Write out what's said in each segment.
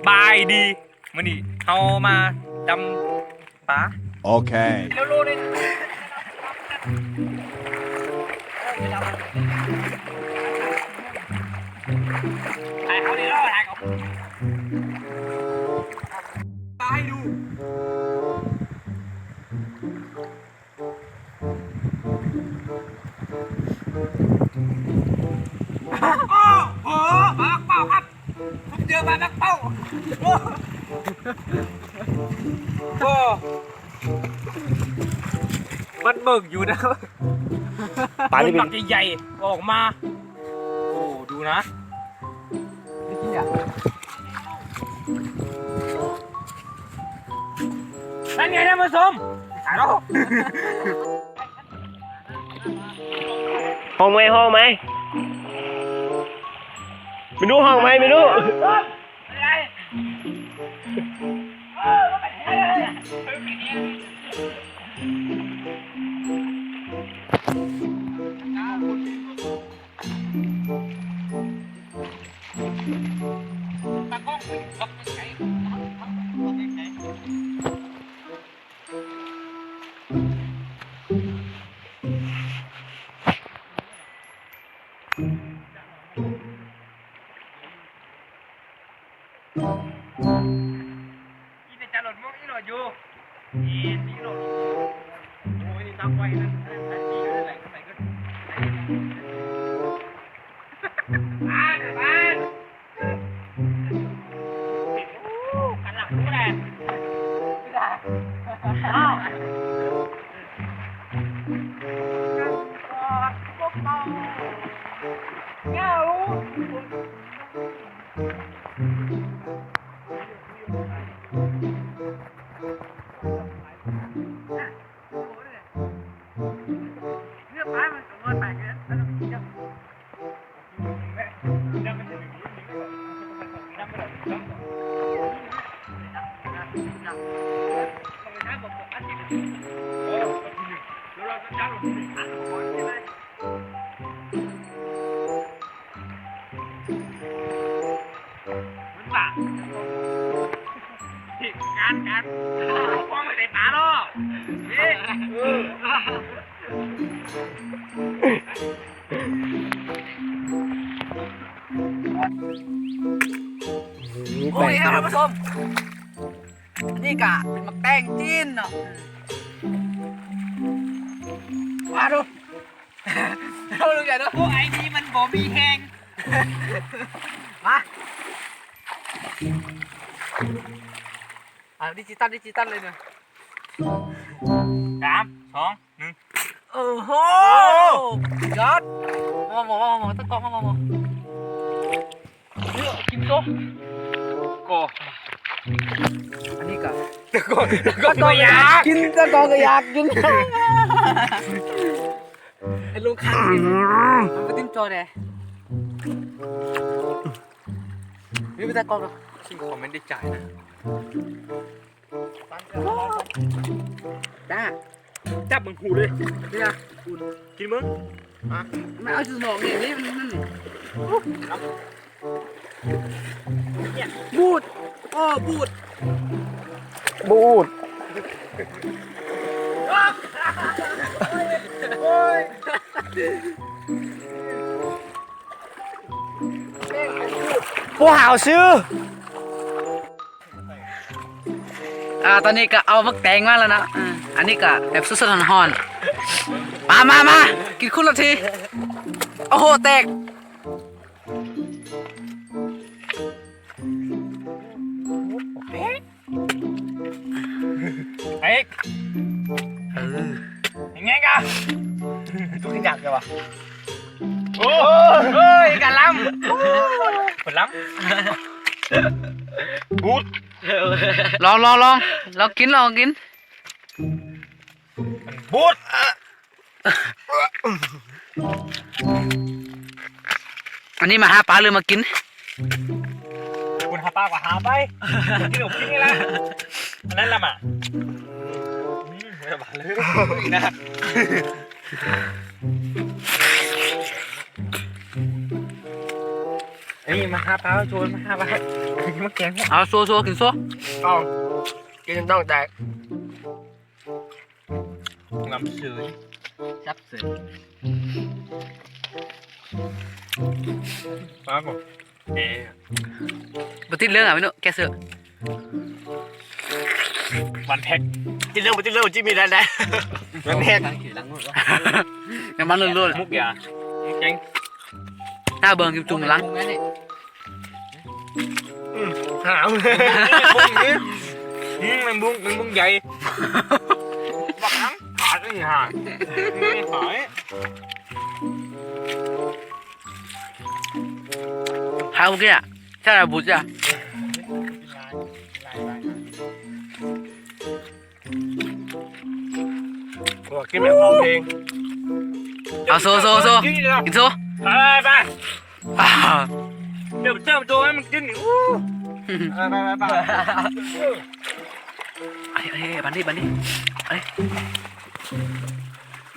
ບາຍດີ ມື້ນີ້ເຮົາມາດຳປາ. ໂອເຄ ໂອ້ໂຫ ປາປັກເປົ້າຄັບ ເຈີປາປັກເປົ້າ. ໂອ້ ໂອ້ ມັນເບິ່ງຢູ່ນະ ປານີ້ເປັນບັກໃຫຍ່ໆ ອອກມາ. ໂອ້ ດູນະ. ນັ້ນໄງທ່ານຜູ້ຊົມ ຫ້ອງໄໝ ຫ້ອງໄໝ ເມນູ ຫ້ອງໄໝ ເມນູ. ອີ່ເປັນຈາລົດມ່ວງອີ່ຫຼໍຢູ່ ອີ່ ອີ່ຫຼໍ. ໂອ້ຍ ນີ້ຕາໄຟນັ້ນ ອັນນັ້ນ ອັນນີ້ ອັນນັ້ນແຫຼະ ໄປກ່ອນ. ຜ່ານ ຜ່ານ. ໂອ້ ຄັນຫຼັງນີ້ແຫຼະ ອ້າວ. ມັນບາດ ການ ການ ຄວາມໃສ່ປາເນາະ ເອີ. ໂອ້ ໂອເຄ ທ່ານຜູ້ຊົມ ອັນນີ້ກະເປັນໝາກແຕງຈີນເນາະ ມາດູ ເອົາລູກໃຫຍ່ເດີ. ໂອ້ ໄອ້ນີ້ມັນບໍ່ມີແຮງ ມາ ອ່າ ດິຈິຕອນ ດິຈິຕອນເລີຍເນາະ. ສາມ ສອງ ໜຶ່ງ. ໂອ້ໂຫ ສຸດຍອດ. ມາ ມາ ມາ ມາ ຕະກອງ ມາ ມາ ມາ ກິນໂຕ ກໍ ອັນນີ້ກໍ ຕະກອງ ຕະກອງກໍຢາກກິນ ຕະກອງກໍຢາກກິນ. ໃຫ້ລົງຄັນ ມັນບໍ່ເຕັມຈໍແດ່. ນີ້ເປັນຕາກ້ອງເນາະ ຊິຂໍແມ່ນໄດ້ຈ່າຍນະ. ຈ້າ ຈັບເບິ່ງຫູເລີຍ ເວລາ ກິນເບິ່ງ ມາ ມາເອົາຈຸດສະໝອງນີ້ ນີ້ ມັນ ມັນ ບູດ ໂອ້ ບູດ ບູດ. ໂອ້ຍ ບໍ່ຫາວຊື່. ອ່າ ຕອນນີ້ກໍເອົາໝາກແຕງມາແລ້ວເນາະ ອ່າ ອັນນີ້ກໍແບບສົດໆຮ້ອນໆ. ມາ ມາ ມາ ກິນຄຸນລະທີ. ໂອ້ໂຫ ແຕກ. ເອີກ ເອີ ຍັງໄງກະ ຕົວຂຶ້ນຍາກແຕ່ວ່າ ໂອ້ ເອີຍ ກະລຳ ເພິ່ນລຳ ບູດ. ລອງ ລອງ ລອງ ລອງກິນ ລອງກິນ ມັນບູດ. ອັນນີ້ມາຫາປາຫຼືມາກິນ? ຄົນຫາປາກໍຫາໄປ ກິນກໍກິນນີ້ລະ ອັນນັ້ນລະມາ ອືມ ບໍ່ໄດ້ບາດເລີຍນະ ອັນນີ້ ມາຫາປາໂຊນ ມາຫາປາ ມາແກງ ເອົາໂຊ ໂຊ ກິນໂຊ ເອົາ ກິນຕ້ອງແຕກ ງຳເສີຍ ຈັບເສີຍ ປາບໍ່ ເອ ບໍ່ຕິດເລື່ອງອ່ະ ພີ່ນ້ອງ ແກະເສື້ອ ວັນແທັກ ຕິດເລື່ອງບໍ່ຕິດເລື່ອງ ຈິມມີໄດ້ໄດ້ ວັນແທັກ ນ້ຳມັນລ້ວນໆ ມຸກຢາ ມຸກແກງ ໜ້າເບິ່ງຢູ່ຈຸ່ມຫຼັງ ອືມ ຫາວ ອືມ ແມງບຸ້ງ ແມງບຸ້ງໃຫຍ່ ບັກຫຍັງ ຂາດອີ່ຫ່າ ຫາຍ ຫາວເມື່ອກີ້ອະ ໃຊ່ລະບຸດຈ້ະ ໂອ້ ກິນແບບຮ້ອງເພງ ເອົາໂຊ ໂຊ ໂຊ ກິນໂຊ ໄປ ໄປ ໄປ ດຽວເຈົ້າໂຕໃຫ້ມັນກິນ ອູ້ ໄປ ໄປ ໄປ ໄປ ເອົາ ເອົາ ບັນດີ ບັນດີ ເອົາ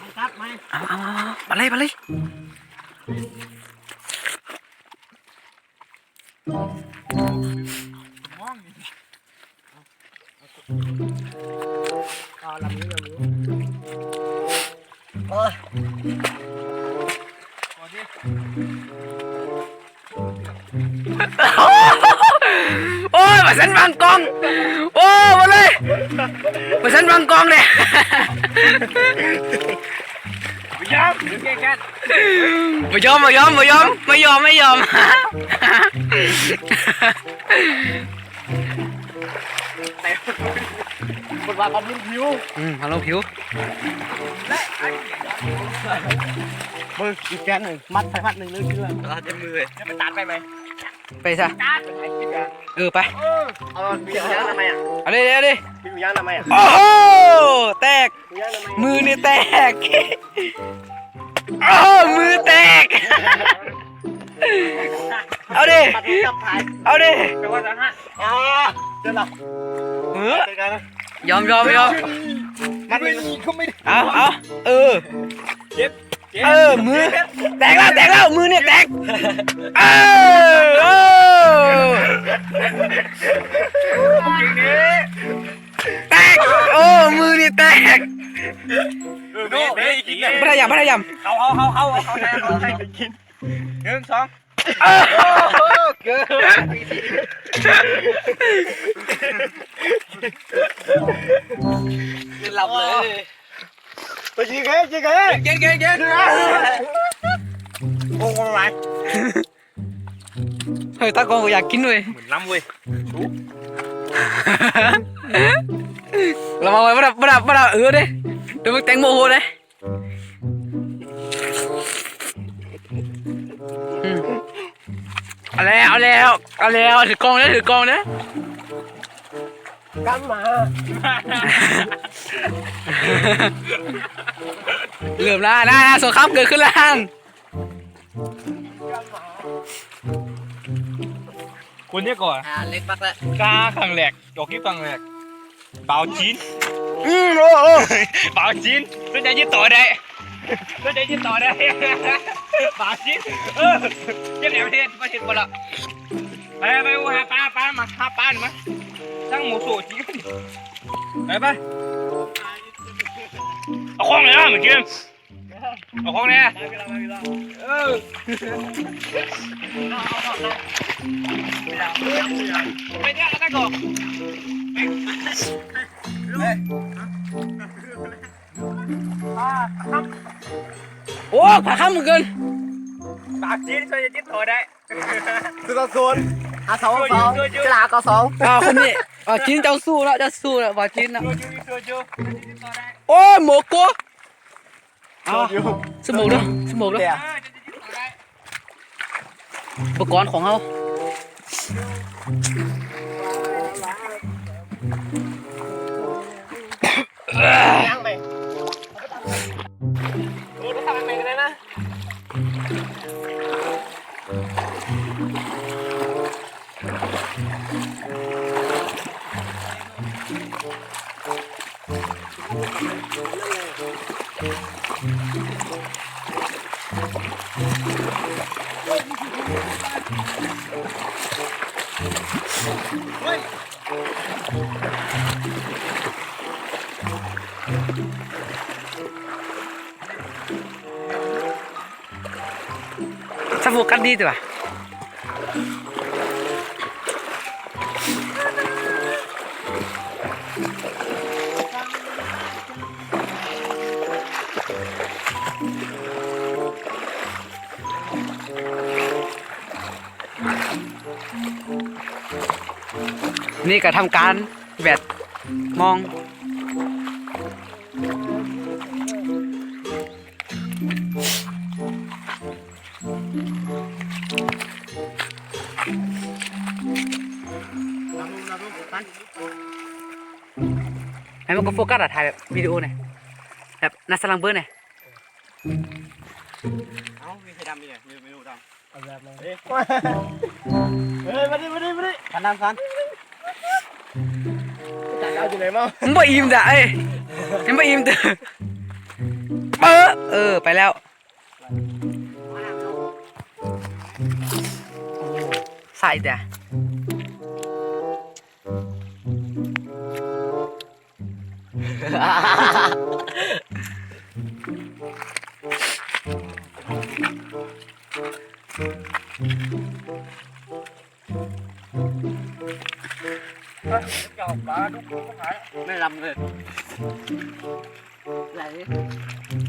ມັນກັບໄໝ ເອົາ ເອົາ ເອົາ ບັນເລີຍ ບັນເລີຍ. ໂອ້ຍ ບໍ່ທັນວາງກ້ອງ ໂອ້ ບໍ່ເລີຍ ບໍ່ທັນວາງກ້ອງເດ້. ບໍ່ຍອມ ບໍ່ຍອມ ບໍ່ຍອມ ບໍ່ຍອມ ບໍ່ຍອມ ບໍ່ຍອມ. ເພິ່ນວ່າເຂົາລົງຜິວ ອືມ ເຂົາລົງຜິວ. ເບິ່ງອີກແຂນໜຶ່ງ ມັດໄປມັດໜຶ່ງເລີຍ ລາດເຕັມມືເລີຍ. ຈະໄປຕັດໄປໄໝ? ໄປຊະ ເອີ ໄປ ເອີ ເອົາ ມີຫຍັງນຳໄໝອະ? ເອົາເດ້ ເອົາເດ້ ມີຫຍັງນຳໄໝອະ? ໂອ້ໂຫ ແຕກ ມີຫຍັງນຳໄໝ? ມືນີ້ແຕກ ໂອ້ ມືແຕກ ເອົາເດ້ ເອົາເດ້ ແປວ່າຈະຫັກ ອໍ ເຈົ້າລະ ເອີ ຢອມ ຢອມ ຢອມ ມັນ ເອົາ ເອົາ ເອີ ເຈັບ ເອີ ມືແຕກແລ້ວ ແຕກແລ້ວ ມືນີ້ແຕກ ເອີ ໂອ້ ເກັ່ງເດ້ ແຕກ ໂອ້ ມືນີ້ແຕກ ເອີ ບໍ່ໄດ້ ບໍ່ໄດ້ຢາມ ບໍ່ໄດ້ຢາມ ເອົາ ເອົາ ເອົາ ໜຶ່ງ ສອງ ເອີ ເກີນ ເປັນລຳເລີຍ. ໄປກິນເກ ກິນເກ ກິນ ກິນ ກິນ ໂອ້ ຫຼາຍ ເຮີ້ຍ ຕາກ້ອງກໍຢາກກິນເວີຍ ໝື່ນລຳເວີຍ ລະວັງໄວ້ ບໍ່ດັບ ບໍ່ດັບ ບໍ່ດັບ ເອີເດ້ ດຽວມຶງແຕງໂມໂຫເດ້ ອືມ ເອົາແລ້ວ ເອົາແລ້ວ ເອົາແລ້ວ ຖືກ້ອງເດີ້ ຖືກ້ອງເດີ້. ກັນມາ ເລີ່ມລະ ນາ ນາ ສົງຄາມເກີດຂຶ້ນລະຫັ້ນ ຄົນນີ້ກ່ອນ ອ່າ ເລັກບັກລະ ກາຄັ້ງແລກ ອອກຄລິບຄັ້ງແລກ ບ່າວຈີນ ອືມ ໂອ້ ໂອ້ ບ່າວຈີນ ສົນໃຈຕິດຕໍ່ໄດ້ ສົນໃຈຕິດຕໍ່ໄດ້ ບ່າວຈີນ ເອີ ເຮັດແນວເຮັດ ມາເຮັດບໍ່ລະ ໄປ ໄປ ຫາປາ ປາ ມາ ຫາປານີ້ມາ ທັງໝູໂຊຈີນ ໄປ ໄປ ເອົາຂອງແດ່ເມື່ອກີ້ ເອົາຂອງແດ່ ເອີ ໄປເດີ ອັນນັ້ນກໍ ໂອ້ ພາຄຳເກີນ ປາກຈີນຊ່ວຍຕິດຕໍ່ໄດ້ ສູນຕໍ່ສູນ ຫ້າສອງສອງ ຈຸລາເກົ້າສອງ ອ່າ ຄົນນີ້ ອ່າ ຈີນເຈົ້າສູ້ເນາະ ເຈົ້າສູ້ເນາະ ວ່າຈີນເນາະ ໂອ້ຍ ໂມໂກ ອ່າ ສະໂມກເດີ້ ສະໂມກເດີ້ ອຸປະກອນຂອງເຮົາ ໂອ້ ໄປທາງໃໝ່ກັນເລີຍນະ. ສະໂຟກັດດີແຕ່ວ່າ ນີ້ກໍທຳການແບດມອງ ໃຫ້ມັນກໍໂຟກັສອະ ຖ່າຍແບບວິດີໂອນີ້ ແບບໜ້າສະຫຼັງເບີນີ້. ເອົ້າ ມີໃຄດຳອີກ ມີເມນູດຳ ເອົາແບບນັ້ນ ເອີຍ ມານີ້ ມານີ້ ມານີ້ ຄັນດຳ ຄັນ ເຈົ້າຢູ່ໃນເມົາ ມັນບໍ່ອີ່ມດາ ເອີຍ ມັນບໍ່ອີ່ມເຕີ ເອີ ເອີ ໄປແລ້ວ ໃສ່ແຕ່ ແມ່ນລຳເລີຍ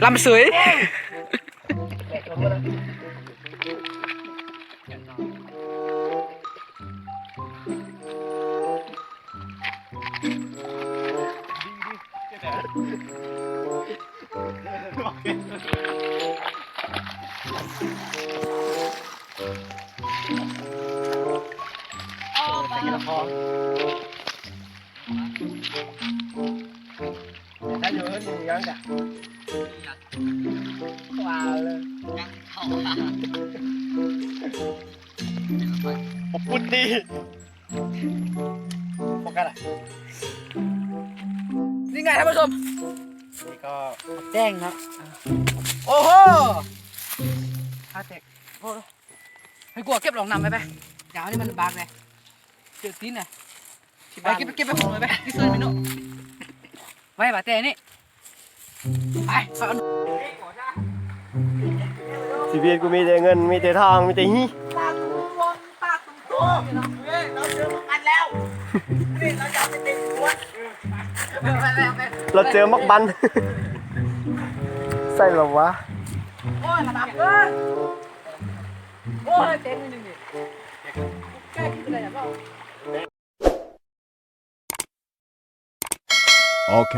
ລຳເສີຍ. ໄດ້ຢູ່ ເອີ ຍັງກະ ວ່າເລີຍ ຍັງເຂົ້າມາ ອົບອຸ່ນດີ ໂຟກັສອະ ນີ້ໄງທ່ານຜູ້ຊົມ ນີ້ກໍໝາກແຈ້ງເນາະ ໂອ້ໂຫ ຂາແຕກ ໂອ້ ໃຫ້ກວາເກັບລອງນ້ຳໄປ ໄປ ດາວນີ້ມັນບາກເລີຍ ເຈອຕີນນະ ໄປເກັບ ເກັບໄປຂອງໜ່ວຍໄປ ທີ່ເຊີນເມນູ ໄວ້ບາແຕ່ນີ້ ໄປ ຊີວິດກູມີແຕ່ເງິນ ມີແຕ່ທອງ ມີແຕ່ຮີ ເຮົາເຈີໝາກບັນ ໃສ່ລະວະ ໂອ້ຍ ລະດັບເກີນ ໂອ້ຍ ເຕັມໜຶ່ງນີ້ ແກ້ກິນໄດ້ແລ້ວ ໂອເຄ